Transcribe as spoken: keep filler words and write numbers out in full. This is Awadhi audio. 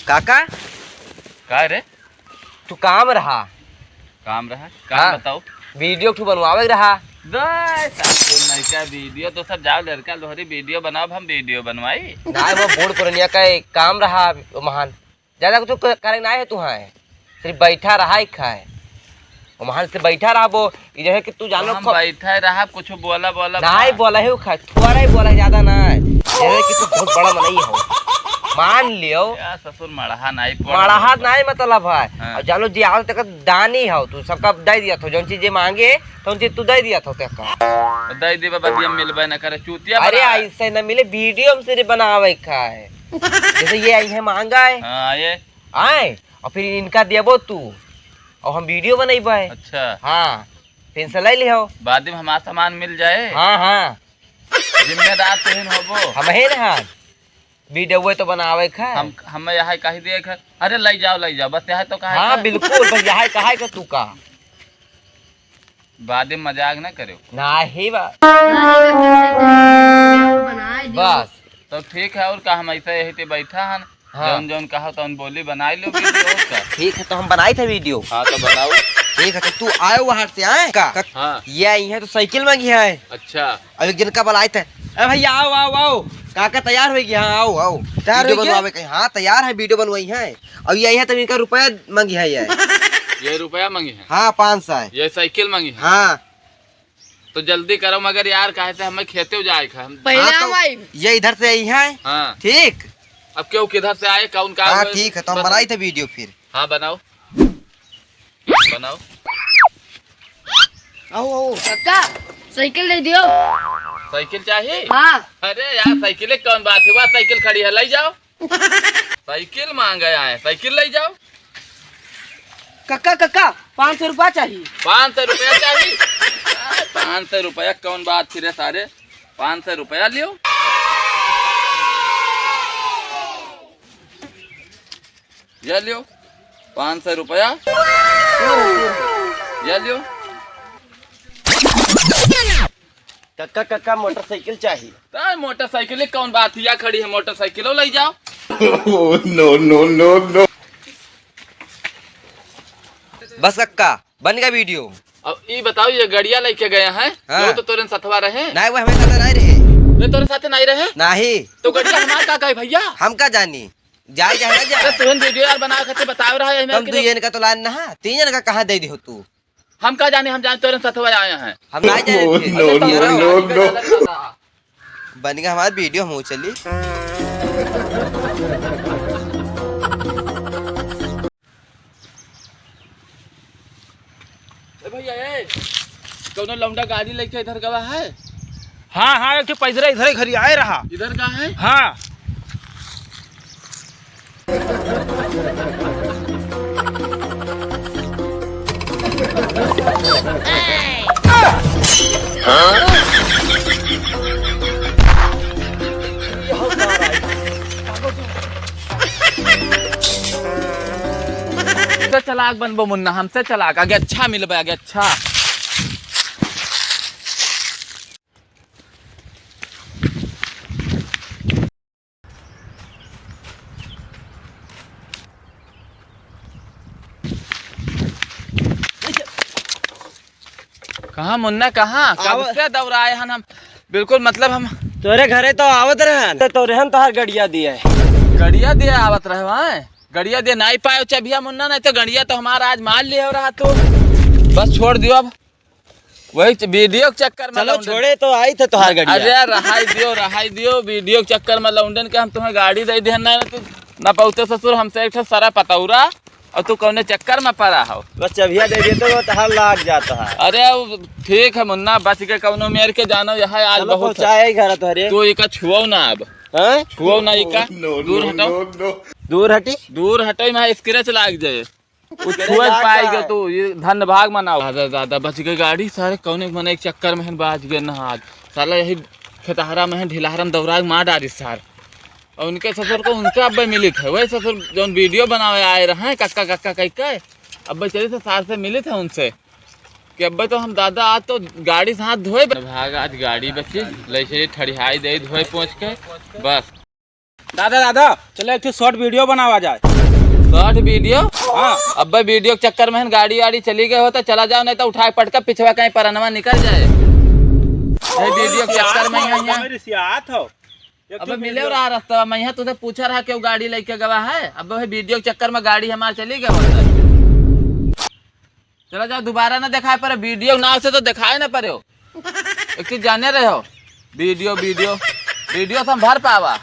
काका? का रे? तू काम रहा। काम रहा? काम हाँ। बताओ। वीडियो ठू बनवावे रहा। दे, सासू नैका वीडियो तो सब जाओ लड़का लोहरी वीडियो बनाओ, हम वीडियो बनवाई। ना, वो बूढ़ पुरनिया का एक काम रहा, वो महान। ज्यादा कुछ क-, करे ना है तू, हाँ। सिर्फ बैठा रहा ही खाए। वो महान से बैठा रहा, वो, ये जो है कि तू जानो हम खो- बैठा रहा, कुछ बोला, बोला नहीं बा। बोला है वो खा, थोड़ा ही बोला है, ज्यादा ना है। ये है कि तू बहुत बड़ा मनई हो। मान लियो। या ससुर मड़हा नहीं पड़ा मड़हा होता। नहीं मतलब है। हाँ। और जानो जी आओ तक दानी हो, तू सबका दे दिया था, जौन चीज जे मांगे, तो उन चीज तू दे दिया था तेका। तो दे दे बाबा, दिया मिलबे न करे, चूतिया अरे बना। ऐसे न मिले, वीडियो हम सिर्फ बनावे का है। जैसे ये आई है मांगा है। हाँ, ये। आए, और फिर इनका देबो तू, और हम वीडियो बनैबे। अच्छा। हाँ, फिर से ले लिहो। बाद में हमार सामान मिल जाए। हाँ, हाँ। जिम्मेदार तो ही न होबो। हम ही न हन। वीडियो तो बनावे का है। हम, हम यहाँ कही दिए घर, अरे ले जाओ, ले जाओ, बस यहाँ तो कहा हाँ, है। बिल्कुल, बस यहाँ कहा है कि तू का। बादे मजाक ना करो। नाही बा। बनाए दियो। बस। तो ठीक है, और का, हम ऐसे यही पे बैठा हन, हाँ। जौन जौन कहा तौन बोली बनाई लो वीडियो, और का। ठीक है, तो हम बनाई थे वीडियो। हाँ, तो बनाओ। ठीक है, तो तू आयो बाहर से, आए का? हाँ। ये आई है तो साइकिल मांगी है। अच्छा। अब एक जन का बुलाए थे, ए भैया आओ, आओ, आओ, काका तैयार हो गया, हाँ, आओ, आओ। तैयार वीडियो हो गया? बनवावे के, हाँ, तैयार है, वीडियो बनवाई है। अब ये आई है तो इनका रुपया मांगी है ये। ये रुपया मांगी है? हाँ, पाँच सौ। ये साइकिल मांगी है? हाँ। तो जल्दी करो मगर यार, काहे से हमें खेते जाए का, हम पहले हाँ, तो हम आई। ये इधर से आई है। हाँ। ठीक। अब क्यों किधर से आए, कौन का हाँ, हुए? ठीक है, तो हम बस बनाई थे वीडियो फिर। हाँ, बनाओ। बनाओ। आओ, आओ। काका, साइकिल दे दियो। साइकिल चाहिए? हाँ। अरे यार, साइकिल कौन बात हुआ, साइकिल खड़ी है, ले जाओ। साइकिल मांगे आए, साइकिल ले जाओ। कक्का, कक्का, पाँच सौ रुपया चाहिए। पाँच सौ रुपया चाहिए? आ, पाँच सौ रुपया कौन बात थी रे सारे? पाँच सौ रुपया लियो। ये लियो, पाँच सौ रुपया। ये लियो। कक्का, कक्का, मोटरसाइकिल चाहिए। तार मोटरसाइकिल कौन बात है? या खड़ी है मोटरसाइकिल, ले जाओ। Oh, no, no, no, no। बस कक्का, बन गया वीडियो। अब ई बताओ, ये गड़िया लेके गए हैं, हाँ। ये तो तोरे सथवा रहे? नहीं, वो हमें साथ नहीं रहे। ये तोरे साथ नहीं रहे? नहीं। तो गड़िया हमार का कहे भैया? हम का जानी, जाए जाए ना जाए। अरे तुहन वीडियो यार बना के बताओ रहा है, हम दुई जन का तो लान ना, तीन जन का कहाँ दे दी हो तू? हम का जाने, हम जाने तोरे सथवा आए हैं। हम ना जाने थे। No, no, no, no। बन गया हमारा वीडियो, हम चली। ए भैया, ए, कौनो लौंडा गाड़ी लेके इधर गवा है? हाँ, हाँ, एक ठो पैदल इधर ही घरी आए रहा। इधर का है? हाँ। हमसे चलाक बनबो मुन्ना, हमसे चलाक, आगे अच्छा मिलबे, आगे अच्छा। कहाँ मुन्ना, कहाँ? कब आव- से दौड़ाए हन हम, बिल्कुल मतलब हम तोरे घरे तो आवत रहन, तो तोरे हम तोहार गड़िया दिए। गड़िया दिए आवत रहे वहाँ, गड़िया दिए नहीं पाए चबिया मुन्ना, नहीं तो गड़िया तो हमारा आज मार लिया रहा तू। बस छोड़ दियो अब। वही च-, वीडियो के चक्कर में चलो, लौंडन। छोड़े तो आई थे तोहार गड़िया। अरे यार, रहाई दियो, रहाई दियो, वीडियो के चक्कर में लौंडन के हम तुम्हें गाड़ी दे दिहन ना, तू ना पौते ससुर हमसे एक ठो सरा पतौरा, और तू कौने चक्कर में पड़ा हो? बस चबिया दे दिए तो वो तोहार लाग जाता है। अरे वो ठीक है मुन्ना, बच के कौनो मेर के जानो, यह आज चलो, बहुत है। पहुँचाए घर तोहरे। तू इका छुओ ना अब। हैं? छुओ ना इका, no, दूर no, हटो। No, no। दूर हटी? दूर हटो, मैं स्क्रैच लाग जाए। उ छुए पाई के तू, ये धन भाग मनाओ। दादा, दादा, बच गए गाड़ी, सारे कौने मने एक चक्कर में हन बाज गए ना आज। साला यही खेतहरा में हन, ढिलहरा में दौड़ा के मार डारी सार। और उनके ससुर को उनका अब्बे मिलित है, वही ससुर जौन वीडियो बनावे आए रहे हैं, कक्का, कक्का कह के, अब्बे चली थे सार से मिलित है उनसे, कि अब्बे तो हम दादा आज तो गाड़ी से हाथ धोए बे-, भाग आज गाड़ी बची, ले से ठड़िहाई दे धोए पोंछ के, बस। दादा, दादा, चलो एक ठो शॉर्ट वीडियो बनावा जाए। तो आठ वीडियो। हाँ। अब्बे वीडियो के चक्कर में गाड़ी वाड़ी चली गए हो तो चला जाओ, नहीं तो उठा के पटका पिछवा कहीं परनवा निकल जाए। ये वीडियो के चक्कर में ही है। मेरे सियात हो। अबे मिले रहा रास्ता में, यहाँ तुझे पूछा रहा क्यों गाड़ी लेके गवा है। अब वही वीडियो के चक्कर में गाड़ी हमार चली गई होता। चला जाओ, दोबारा ना दिखाए पर वीडियो नाव से तो दिखाए ना पड़े हो। एक चीज जाने रहे हो, वीडियो वीडियो वीडियो से हम भर पावा।